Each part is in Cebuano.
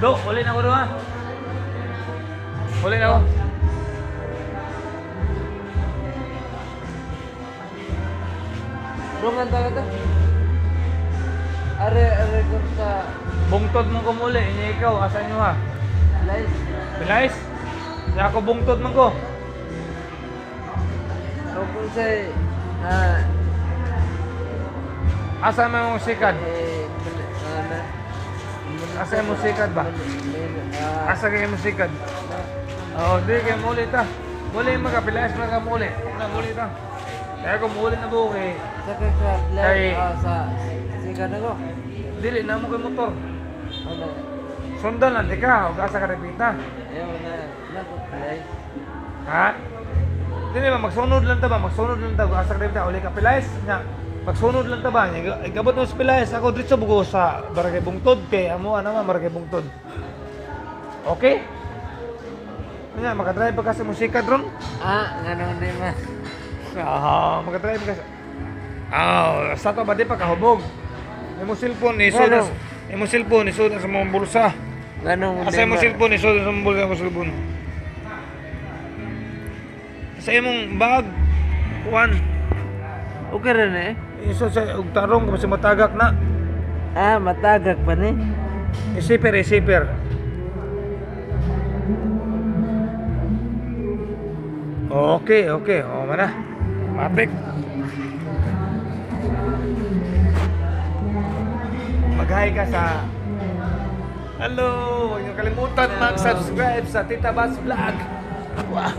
Do, uli na ko do ha. Uli na ko. Rungan talaga to. Are, are ko sa Bungtod mong kumuli, ini ikaw, asa nyo ha? Lice. Bilays? Siya ako bungtod man ko. So kung sa ah Asa man mong sikad? eh, na Asa mo sikad ba? Asa kayo mo sikad? Oo, di kayo muli ta. Muli mga pilayas mga muli. Na muli ta. Kaya kung muli na buhok eh. Sa kay sa sa sikad ako. Dili na mo kay motor. Ano? Sundan lang di ka, ug asa ka repita. Ayaw na nako Lice. Ha? Dili ba magsunod lang ta ba? Magsunod lang ta ug asa ka repita uli ka pilayas nya. Magsunod lang ta ba? Nya ikabot mo sa pilayas ako diretso bugo sa Barangay Bungtod kay amo ana man Barangay Bungtod. Okay? Nya makadrive pa ka sa musika dron? Ah, ngano di ma. Ah, makadrive ka sa. Ah, sa to ba di pa kahubog? Imo cellphone ni Ngano? Imo cellphone isod sa mga bulsa. Ngano Asa imo cellphone isod sa mga bulsa imo cellphone. Sa imong bag kuan Okay ra na eh. isod sa og tarong kasi matagak na. Ah, matagak pa ni. Isiper, isiper. Okay, okay. O, mana. Matik. Mag-hi ka sa. Hello! Huwag niyo kalimutan mag-subscribe sa Tita Bas Vlog. Wah.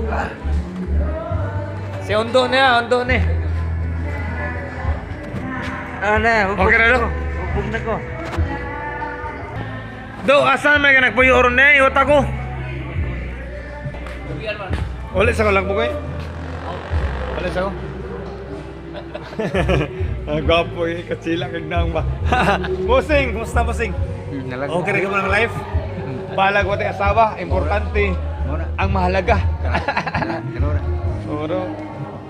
Ah. Si Ondo na, Ondo ni. Ah, na, hubog Okay na, na do? ko. Hubog na ko. Do, asan may ka nagpuyo oron na? Iwat ako. Ulit sa kalag mo kayo? Ulit sa ko? Ang gwapo eh, katsila kag nang ba. Bossing, kumusta bossing? Okay rin ka mo ng life? Balag wa tay asawa, importante. Ang mahalaga. Suro.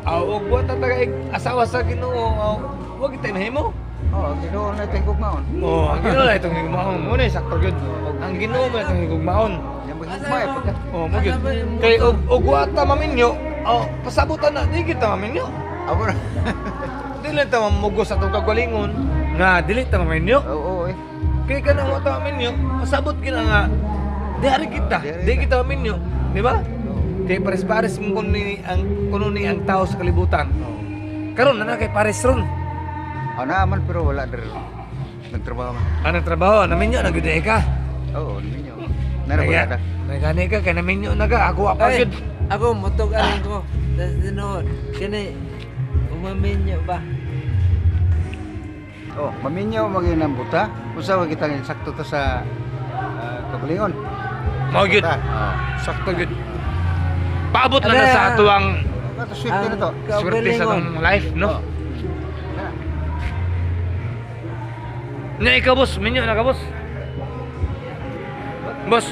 Aw, og wa ta taga asawa sa Ginoo, aw, wa gid mahimo. Oh, Ginoo na itong gugmaon. Oh, ang Ginoo na itong higugmaon. Muna sakto gyud. Ang Ginoo mo itong higugmaon. Yang maghigugma eh pagka. Oh, mo gyud. Kay og wa ta maminyo, oh, pasabutan na di kita maminyo. Abo na. Dili lang ta mamugos sa atong kagalingon nga dili ta maminyo. Oo, eh. Kay kanang wa ta maminyo, pasabot gina nga di ari kita, di kita maminyo, di ba? Kay pares-pares mo kuno ni ang kuno ni ang tao sa kalibutan. Karon na na kay pares ron. Oh, naaman pero wala der. Nagtrabaho man. Anong trabaho, naminyo na gyud ka. Oo, ninyo. Nara wala na. Nagani ka kay naminyo na ka, ako pa Ay, gyud. ako mutog alang ko. Tas tinuod. Kini umaminyo ba? Oh, maminyo magyud ang buta. Usa wa kita nga sakto ta sa kabalingon. Mao gyud. Ta. Oh. Sakto gyud. Paabot lang na sa ato ang Kato swerte na to. swerte sa kaugalingon. atong life, no? Oh. Na. Nya ikaw boss, minyo na ka boss. Boss,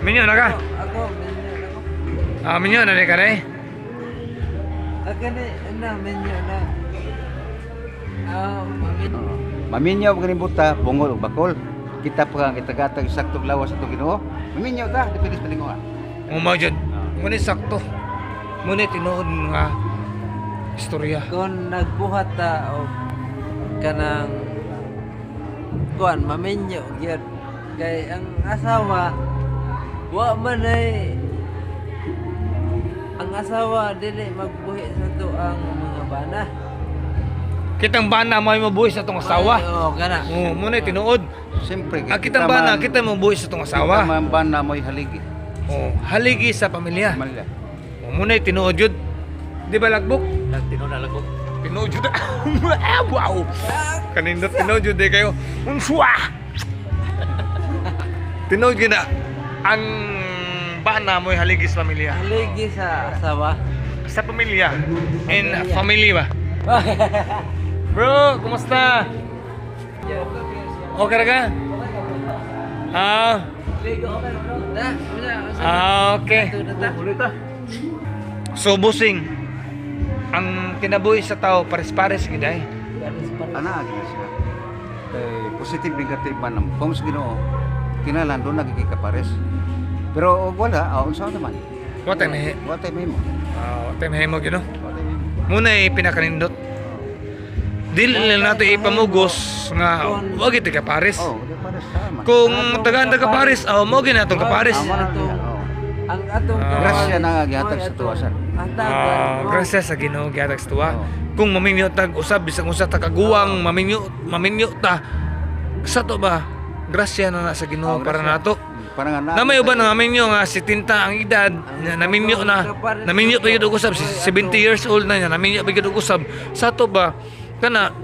minyo na ka. Ako, minyo na ko. Ah, minyo na ni ka na eh. Ah, kani na minyo na. Ah, maminyo. Oh. Maminyo ang buta, bungol ug bakol. Kita pa nga kita gatag saktong lawas sa atong Ginoo. Maminyo ta, depende sa palingon. Umaw jud. Muna sakto. Muna tinuod nga istorya. Kung nagbuhat ta og kanang kuan maminyo gyud kay ang asawa wa man ay ang asawa dili magbuhi sa to ang mga bana. Kitang bana mo ay mabuhi sa atong asawa. Ay, oo, kana. Oo, muna tinuod. Siyempre, Ang kitang bana, kita mabuhi sa atong asawa. Kita man bana mo'y haligi. Oh, haligi sa pamilya. Manila. Oh, muna tinuod jud. Di ba lagbok? Tinuod na lagbok. Tinuod jud. Ah, wow. Kanindot tinuod jud di kayo. Unswa. Tinuod gyud na ang bana mo'y haligi sa pamilya. Haligi sa asawa. Sa pamilya. In family ba? Bro, kumusta? Okay ra ka? Ah, Na, wala, ah, okay. na ta. So, busing, ang kinabuhi sa tao, pares-pares gid ay. Ana gina siya. Kay positive negative man ang pong sa Ginoo. Kinahanglan doon nagkikapares. Pero og wala, ah, unsa naman? Wa tay mahi. Wa tay mahimo. Ah, wa tay mahimo gyud, no. Wa tay mahimo. Muna pinakanindot. Dili lang nato ipamugos nga wa gid ka pares. Oh, di pares tama. Kung tagaan ta ka pares, oh, mo gyud natong kapares. Ah, mo na Atong- oh. Ang atong Grasya na nga gihatag sa tuwasan. Hatagan. Ah, grasya sa Ginoo gihatag sa tuwa. Kung maminyo tag usab bisag usa ta kaguwang, maminyo maminyo ta sa to ba? Grasya na na sa Ginoo Oh, para grasya. nato. Para nga Na may uban nga maminyo nga si tinta ang edad, na naminyo na, naminyo pa gyud og usab, si 70 years old na niya, naminyo pa gyud og usab. Sa to ba kana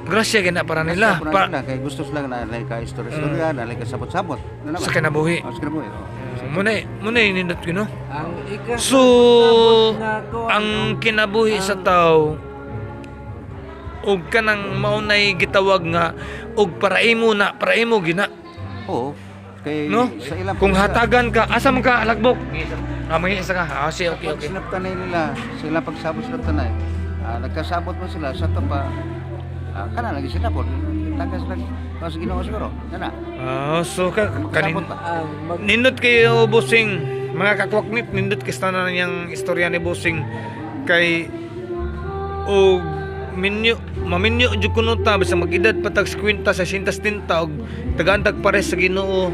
grasya gina para nila Para para nila kay gusto sila na nalay ka istorya-istorya, nalay ka sabot-sabot. Ano naman? sa kinabuhi. Oh, sa kinabuhi. Oh. Muna muna nindot gyud, no. Ang ika So, ang kinabuhi sa tao og kanang maunay gitawag nga og paraimo na paraimo gina, Oo. Kay no, sa ilang kung hatagan ka, asa man ka alagbok, ah, mga isa ka, ah, sige, okay okay. okay Sinaptanay nila, sila pagsabot sinaptanay. Ah, nagkasabot mo sila sa to pa. Ah, kana lagi sila po. Tagas lang sa Ginoo siguro. Kana. Ah, so ka kanin Magkasabot ba? Ang mag nindot kayo, Busing, mga kakwaknit, nindot kay tanan niyang istorya ni Busing kay og minyo maminyo jud kuno ta bisag mag-edad pa tag 50 sa 60 og tagaan tag pares sa Ginoo,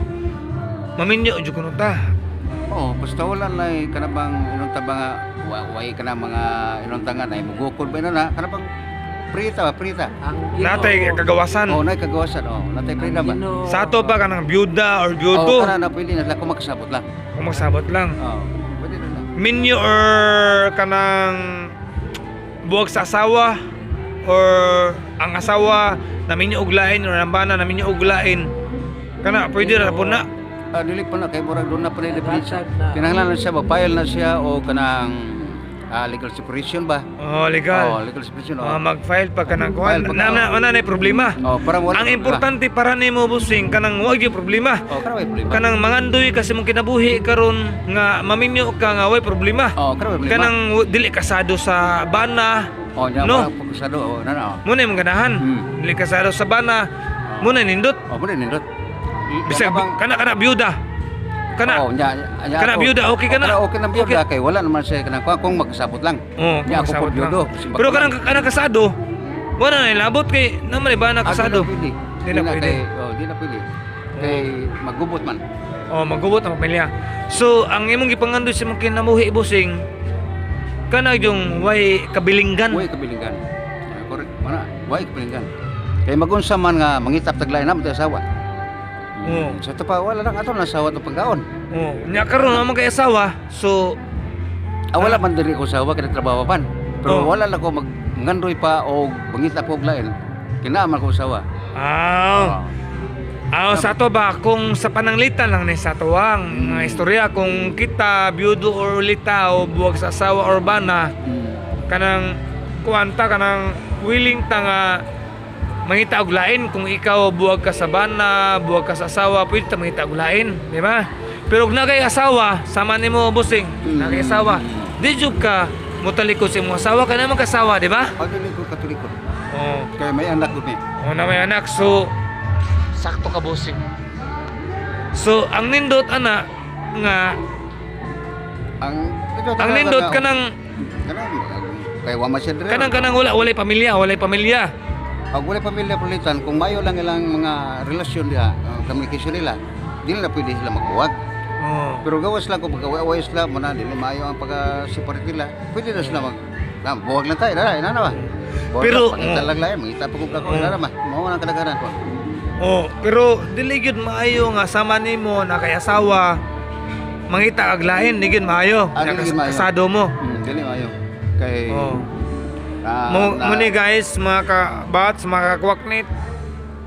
maminyo jud kuno ta. Oo, basta wala na kana bang inunta ba nga way kana mga inunta nga na mugukod ba na kana bang prita ba prita. Ang Ginoo. Natay kagawasan. Oh, nay kagawasan. Oh, natay prita Ang ba? Ginoo. Sa ato pa kanang byuda or Oh, byudo, kana na pwede na sila kung makasabot lang. kung magsabot lang. Oh, pwede na lang. Minyo or kanang buwag sa asawa or ang asawa na minyo og lain or ang bana na minyo og lain kana pwede ra po na. Ah, dili pa na kay murag doon na pa nila Naghatag na. Kinahanglan na siya mapile na siya o kanang legal separation ba? Oh, legal. Oh, legal separation. Ah, Oh. mag-file pa kanang kuan File pa na ka, na oh. na, na problema. Oh, para wala Ang importante para nimo, Busing, kanang wa gyud problema. Oh, para way problema. Kanang mangandoy kasi mong kinabuhi karon nga maminyo ka nga way problema. Oh, para way problema. Kanang dili kasado sa bana. Oh, nya no. no. Pagkasado, oh, na na. Oh. Muna yung ganahan. Dili kasado sa bana. Muna nindot. Oh, muna nindot. Bisag kana kana byuda. Kana Oh, nya, nya kana ako. byuda, okay ka Oh, na. kana okay na byuda kay wala naman siya kanang kuan kung magkasabot lang. Oh, Nya ako kasabot po lang. byudo. Pero kanang kanang kasado, wala na ilabot kay naman iba na kasado. Di Di na na pwede. kay, oh, di na pwede. Kay magubot man. Oh, magubot ang pamilya. So, ang imong gipangandoy sa imong kinabuhi, Busing, kana yung way kabilinggan. Way kabilingan. Ah, correct. Mana, way kabilingan. Kay magunsa man nga mangitap taglain na mo asawa. Oo. Sa to pa wala lang ato na asawa to pagkaon. Oh, nya karon naman kay asawa. So, Ah, wala man diri ko asawa kay nagtrabaho pa man. Pero Oh. wala lang ko mag ngandoy pa o mangita pa og lain. Kinaaman ko asawa. Ah. Ah, sa ato ba kung sa pananglitan lang ni sa ato ang mga istorya kung kita byudo or lita o buwag sa asawa or bana, kanang kuanta kanang willing ta nga mangita og lain. Kung ikaw buwag ka sa bana, buwag ka sa asawa, pwede ta mangita og lain, di ba? Pero kung nagay asawa, sama nimo, Busing, nagay asawa, di jud ka motalikod sa imong asawa kay naman kasawa, di ba? Pag dili ko katulikod. Oh. Kay may anak ko ni. Oh, na may anak. So, sakto ka, Busing. So, ang nindot ana nga Ang ang nindot kanang kanang kay wa man siya dire. Kanang kanang wala walay pamilya, walay pamilya. Pag wala pamilya pulitan, kung mayo lang ilang mga relasyon diha, communication nila, dili na pwede sila magbuwag. Oh. Pero gawas lang kung pagkaway sila, muna dili maayo ang pagka-separate nila, pwede na sila mag na, buwag lang tayo, na, na, na ba? Buwag Pero- lang, pangita lang lain, mangita pa kung kako, na, na, ba? Mao nang kalagaran ko. Oh, pero dili gyud maayo nga sama nimo na kay asawa mangita kag lain, di gyud maayo. Ah, dili gyud maayo. Kasado mo. Dili maayo. Kay Oh. na, Mo mo ni guys, mga ka-bats, mga kakwaknit,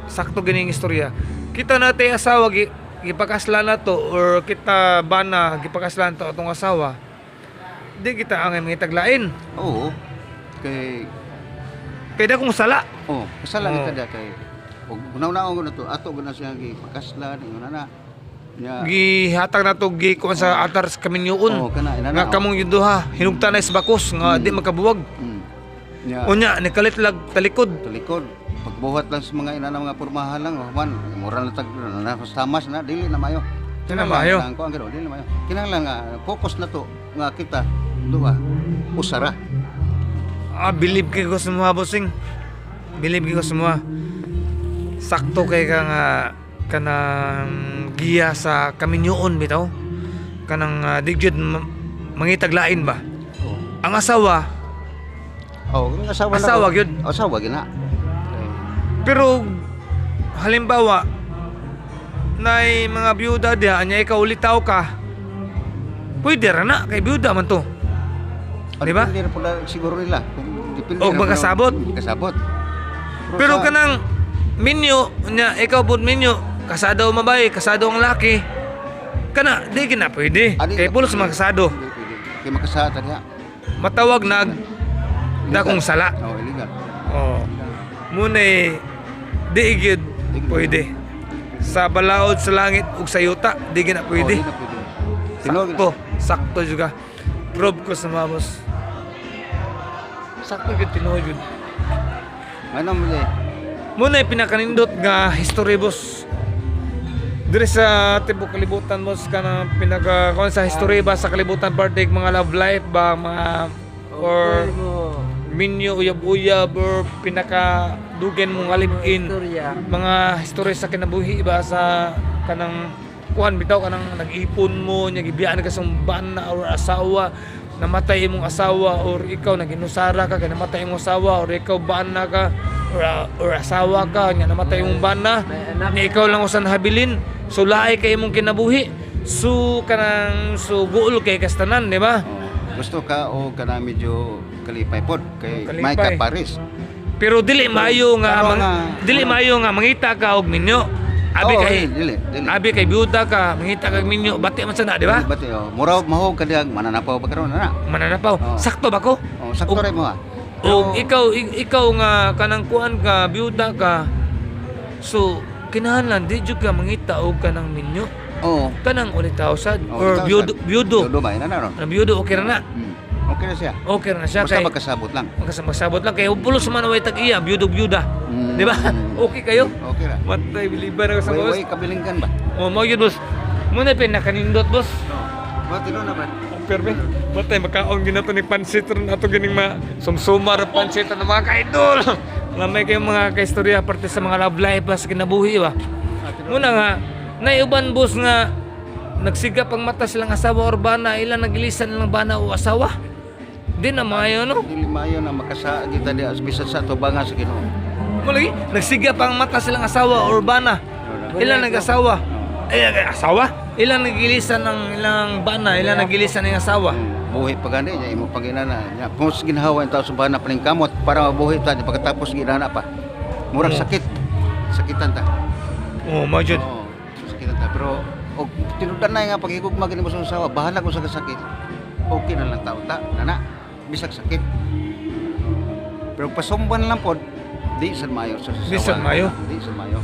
sakto gining istorya. Kita na tay asawa gi, gipakasla na to or kita bana gipakaslan to atong asawa. Di kita angay mangitag lain. Oo. Kay Kay kung sala. oh, kasala Oo. kita diha kay ug una-una na to, ato guna siya gipakaslan, ingon na na. Nya, Gihatag na to gi kuan sa altar sa kaminyuon. Oo, kana ina Nga na. kamong yung duha, hinugtan na sa bakos nga di makabuwag. Nya, Unya nikalit lag talikod. talikod. Pagbuhat lang sa mga ina na mga pormahan lang, oh, man, moral na tag na tamas na dili na mayo. Dili na maayo. Ang kuan gano, dili na maayo. Kinahanglan nga focus na to nga kita duha usara. Ah, believe kay ko sa mga, bossing. Believe kay ko sa mga. Sakto kay ka nga kanang giya sa kaminyoon bitaw. Kanang di gyud mangitaglain ba. Oh. Ang asawa, Oh, ang asawa na. Asawa ko. gyud. Asawa gyud na. Pero halimbawa nay mga byuda diha anya ikaw ulitaw ka. Pwede ra na kay byuda man to. Di ba? Depende ra pula siguro nila. Kung depende O, ra pula- magkasabot. Magkasabot. Pero kanang minyo nya ikaw pud minyo, kasado ang babae, kasado ang laki. Kana di gina pwede. Ah, di Kay na pulos pwede. mga kasado. Hindi pwede. Kay makasata diha. Matawag nag dakong sala. Oh, illegal. Oh. Muna di gyud Di gyud. pwede. Sa balaod sa langit ug sa yuta, di gina Oh, pwede. di na pwede. Tinuod Sakto, sakto juga. Probe ko sa mga boss. Sakto gyud, tinuod gyud. Ano mo di? Muna yung pinakanindot nga history, boss. Dire sa tibok kalibutan, boss, kanang pinaka kuan sa history ba sa kalibutan parte mga love life ba mga or Or mo minyo uyab-uyab or pinaka dugen mong alipin istorya. mga history sa kinabuhi ba sa kanang kuan bitaw kanang nag-ipon mo nya gibiyaan ka sa bana or asawa, namatay imong asawa or ikaw naginusara ka kay namatay imong asawa or ikaw bana ka or asawa ka nya namatay imong bana May anak. nya ikaw lang usan habilin, so laay kay imong kinabuhi, so kanang so guol kay kastanan, di ba? Oh, gusto ka o kana medyo kalipay pod kay Kalipay. may ka Paris. Pero dili maayo nga Pero nga- dili maayo nga mangita ka og minyo. Abi Oo, kay eh, dili, dili. abi kay byuda ka, mangita kag minyo, bati man sana, di ba? Bati oh, muraw mahog ka diha mananapaw ba karon na? Mananapaw. Oo. Sakto ba ko? Oh, sakto ra mo ah. O ikaw ikaw nga kanang kuan ka, byuda ka. So kinahanglan di jud ka mangita og kanang minyo. Oo. Kanang ulitaw sad Oh, or ikaw, byudo sad. byudo. Byudo ba ina na ron? Ano byudo, okay ra na. Okay na siya. Okay ra na siya Basta kay magkasabot lang. magkasabot lang kay pulos man way tag iya byudo byuda. Di ba? Okay kayo? Okay ra. Matay biliban ako sa Way boss. way kabilinggan ba? Oh, mo yun, boss. Muna pinakanindot, boss. Ba tinuod na ba? Pero matay makaon ginato ni pansit ron ato gining ma sumsumar pansit ng mga ka-idol. Lamay kayong mga kaistorya parte sa mga love life ba sa kinabuhi ba. Muna nga naiuban, boss, nga nagsigap ang mata silang asawa or bana, ilang nagilisan ilang bana o asawa. Di na maayo, no? Dili maayo na makasa kita diha bisan sa tubangan sa Ginoo. Mo lagi nagsigap ang mata silang asawa or bana. Ilang nag-asawa? Ay, ay, asawa? Ilang nagilisan ng ilang bana, ilang nagilisan ng asawa. Buhi pa gani niya imo panginana niya. Kung sa ginhawa ang tao sa bana paningkamot para mabuhi ta pagkatapos ginana pa. Murag sakit. Sakitan ta. Oh, mo jud. Oo, sakitan ta pero og tinudan na nga pag-igugma gani mo sa asawa, bahala ko sa kasakit. Okay na lang tao ta, nana. Bisag sakit. Pero pasumban lang pod, di sad mayo sa asawa. Di sad maayo. Di sad mayo.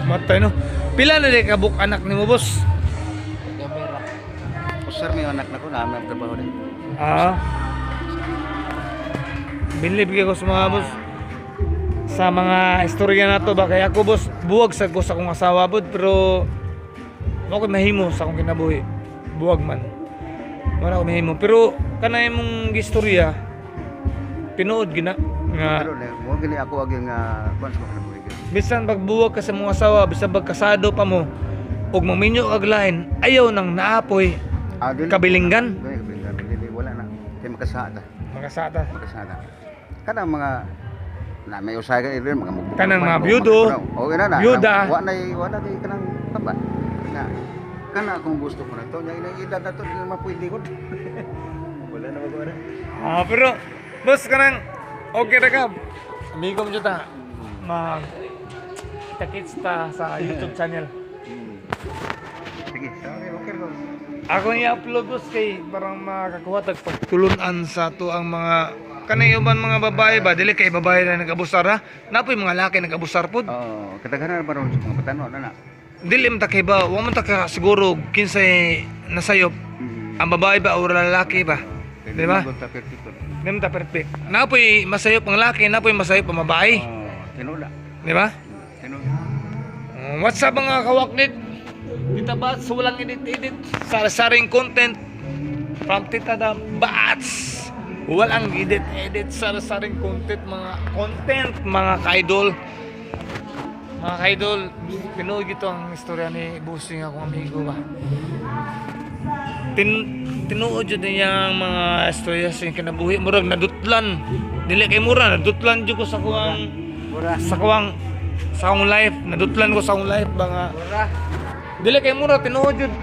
Matay no. Pila na di kabuk anak nimo, boss? Kamera. Usar may anak na ko na ang trabaho din. Ah. Binlib ko sa mga boss sa mga istorya nato ba kay ako, boss, buwag sa ko sa akong asawa bod, pero mo ko mahimo sa akong kinabuhi. Buwag man. Wala ko mahimo pero kanay mong gistorya tinuod gina nga Pero mo gini ako agi nga kuan sa kinabuhi. Bisan pagbuwag ka sa mong asawa, bisan pagkasado pa mo ug maminyo kag lain, ayaw nang naapoy Ah, dili. kabilinggan. Dili kabilinggan, dili wala na. Kay makasada. Makasata. Makasada. Kanang mga na may usahay ka rin mga mugbo. Kanang mga byudo. O ina na. Byuda. Wa na kay kanang kaba. Na kana akong gusto ko na to nya inang edad na to dili na pwede ko. Wala na magawa na. Ah, pero boss kanang okay ra ka. Amigo mo jud ta. Mag kita ta sa YouTube channel. Sige, okay, okay ko. Ako i-upload, boss, kay parang makakuha tag pagtulunan sa to ang mga kanay uban mga babae ba dili kay babae na nag-abusar ha. Napoy mga laki nag-abusar pod. Oo, kadaghanan pa ron sa mga batanon na na. Dili man ta kay ba, wa man ta ka siguro kinsay nasayop ang babae ba o lalaki ba. Di ba? Di ba? Di man ta perfect. Napoy masayop ang laki, napoy masayop ang babae. Oo, tinuod. Di ba? Tinuod. What's up, mga kawaknit? Tita Bats, walang edit-edit. Sari-saring content from Tita Da Bats. Walang edit-edit, sari-saring content, mga ka-idol. Mga ka-idol, tinuod ito ang istorya ni Busing, akong amigo ba. Tinuod jud niya ang mga istorya sa iyang kinabuhi. Murag nadutlan. Dili kay mura, nadutlan jud ko sa kuwang Mura. sa akong life, nadutlan ko sa akong life ba nga. Mura. Dili kay mura, tinuod jud.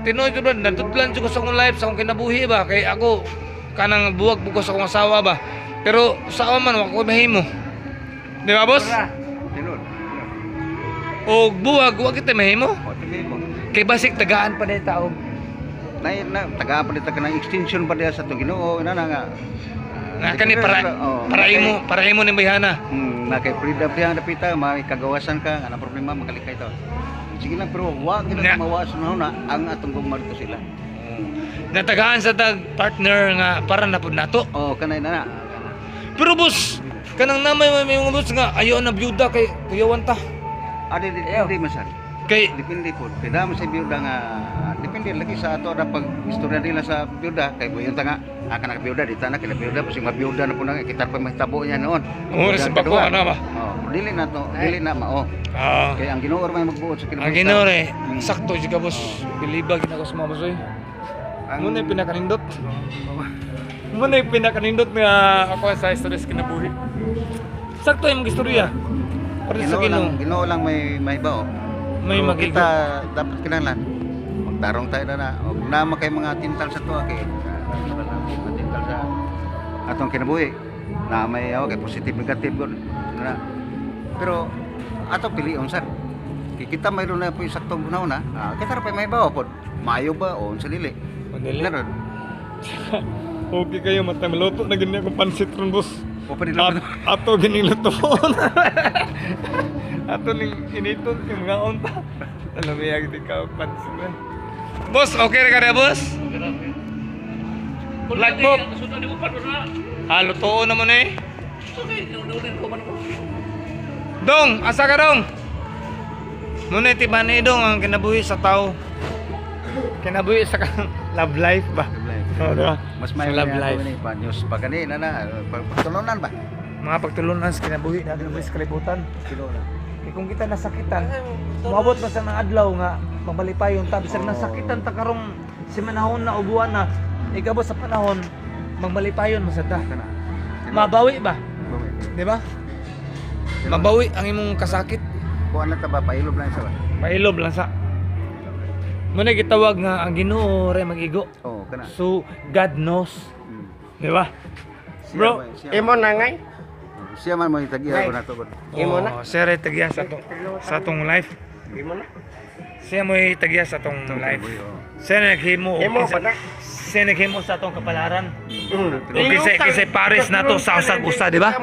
Tinuod jud ba, nadutlan jud ko sa akong life, sa akong kinabuhi ba kay ako kanang buwag ko sa akong asawa ba. Pero sa man wa ko mahimo. Di ba, boss? Mura. Tinuod. Og buwag wa kita mahimo. O, tingin mo. Kay basig tagaan pa ni tao. Na, na taga pa dito ka ng extension pa diya sa itong Ginoo ina na nga. Nga kani para Oo, para imo ni bayhana. Na kay freedom diya napita may kagawasan ka nga na problema makalikay to. Sige lang, pero wa gid Na. mawa sa na ang atong gugma dito sila. Natagaan sa tag partner nga para na pud nato. Oh, kanay na na. Pero boss, kanang namay may mga boss nga ayo na byuda kay kuyawan ta. Adi depende man sir. Kay Depende po. Kay damo sa byuda nga depende lagi sa ato na pag istorya nila sa byuda kay buyon ta nga aka na byuda dita na kila byuda kasi mabyuda na po na kita pa mahitabo niya noon. Oo, Byuda sa bako, kadua. ano ba? Oh, dili na to, dili na mao. Kay ang Ginoo ra may magbuot sa kinabuhi. Ang Ginoo re, sakto jud ka, boss. Biliba gid ako sa mga boss oy. Ang Muna yung pinakanindot. Muna yung pinakanindot nga ako sa istorya sa kinabuhi. Sakto yung mga istorya. Para sa Ginoo Ginoo. lang, Ginoo lang may may bao. May Pero magigo. kita dapat kinahanglan magtarong tayo na na. Og nama kay mga tintal sa tuwa kay mga tintal sa atong kinabuhi. Na may oh, kay positive negative gud na. Pero ato pilion sir. Kay kita mayroon na po yung saktong panahon na. Kita ra pa may bao pod. Maayo ba o unsa dili? Mandali. Meron. Okay kayo matay maluto na gini akong pansit ron, boss. O pa nila. Ato gining lutoon. Ato ning initon yung mga unta. Alam mo di ka pansit man. Boss, okay ra ka na, boss? Like po. Ah, lutoon naman eh. Dong, asa ka dong? Muna tiba ni dong ang kinabuhi sa tao. Kinabuhi sa kanang love life ba? Oo, di ba? Mas Sa may love life. Ni pa news pa gani na na pagtulunan ba? Mga pagtulunan sa kinabuhi natin sa kalibutan. Ginoo na. Kay kung kita nasakitan, moabot man sa mga adlaw nga mamalipayon ta bisag nasakitan ta karong simanahon na ubuan na ikabot sa panahon magmalipayon man sad ta. Kana. Mabawi ba? Bawi. Di ba? Mabawi ang imong kasakit. Kuan na ta ba pailob lang sa ba? Pailob lang sa. Muna gitawag nga ang Ginoo ray mag-igo. Oo, kana. So God knows, di ba? Siya Bro, ba- siya, Imo na ngay. siya man mo itagiya ko na to. Imo na. Oh, siya ray tagya sa atong life. Imo na. Siya mo'y tagya sa atong life. Kinabuhi, oo. Siya naghimo og Imo pa na. Siya naghimo sa atong kapalaran. Mm. O kisay kisay pares na to sa usag usa, di ba?